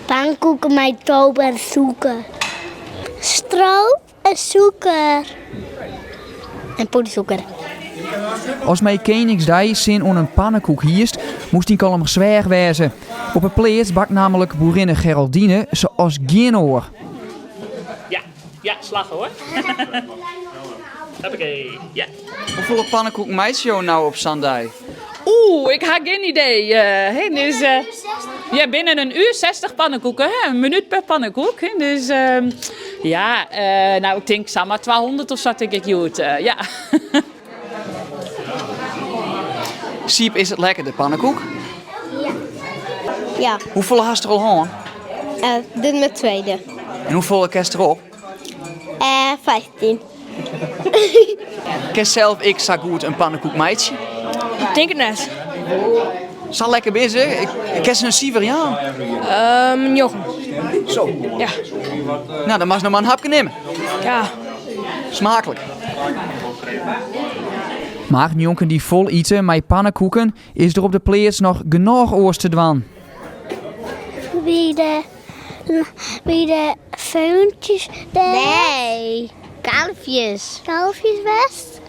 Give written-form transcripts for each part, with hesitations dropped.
Pankoeken mei stroop en sûker. Stroop en sûker. En poedersûker. Ast mei Keningsdei sin oan in pannekoek hiest, moast yn Kollumersweach wêze. Op 'e pleats bakt nammentlik boerinne Geraldine se as gjin oar. Ja, ja, slagge hoor. Hoppakee, ja. Hoefolle pannekoeken meitsje jo no op sa'n dei? Oeh, ik ha gjin idee. Uh, dus, uh, ja, binnen in uur 60 pannekoeken, hè? in minuut per pannekoek. Hè? Dus uh, ja, uh, nou ik tink samar 200 of sa tink ik hjoed. Uh, ja. Siep, is it lekker de pannekoek? Ja. Ja. Hoefolle hast der al hân? Uh, dit is mijn tweede. En hoefolle kinst derop? Uh, 15. Kinst sels ek sa goed in pannekoek meitsje? Ik tink it net. Sa lekker binne se. Kinst in sifer jaan? Um, njoggen. Zo. Ja. Nou, dan moatst noch mar in hapke nimme. Ja. Smaaklik. Mar njonken dy fol ite mei pannekoeken is der op de pleats noch genôch oars te dwaan. By de, by de feuntjes Nee, kalfjes. Kalfjes west.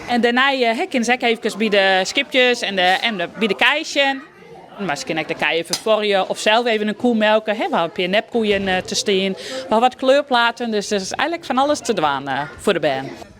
En dêrnei uh, kinne se ek efkes by de skipjes en, de, en de, by de kij sjen. Mar se kinne ek de kij even fuorje of sels even in koe melke. Hè. We hawwe in pear nepkoeien eh, te stean. We hawwe wat kleurplaten, dus der is eigenlik fan alles te dwaan eh, foar de bern.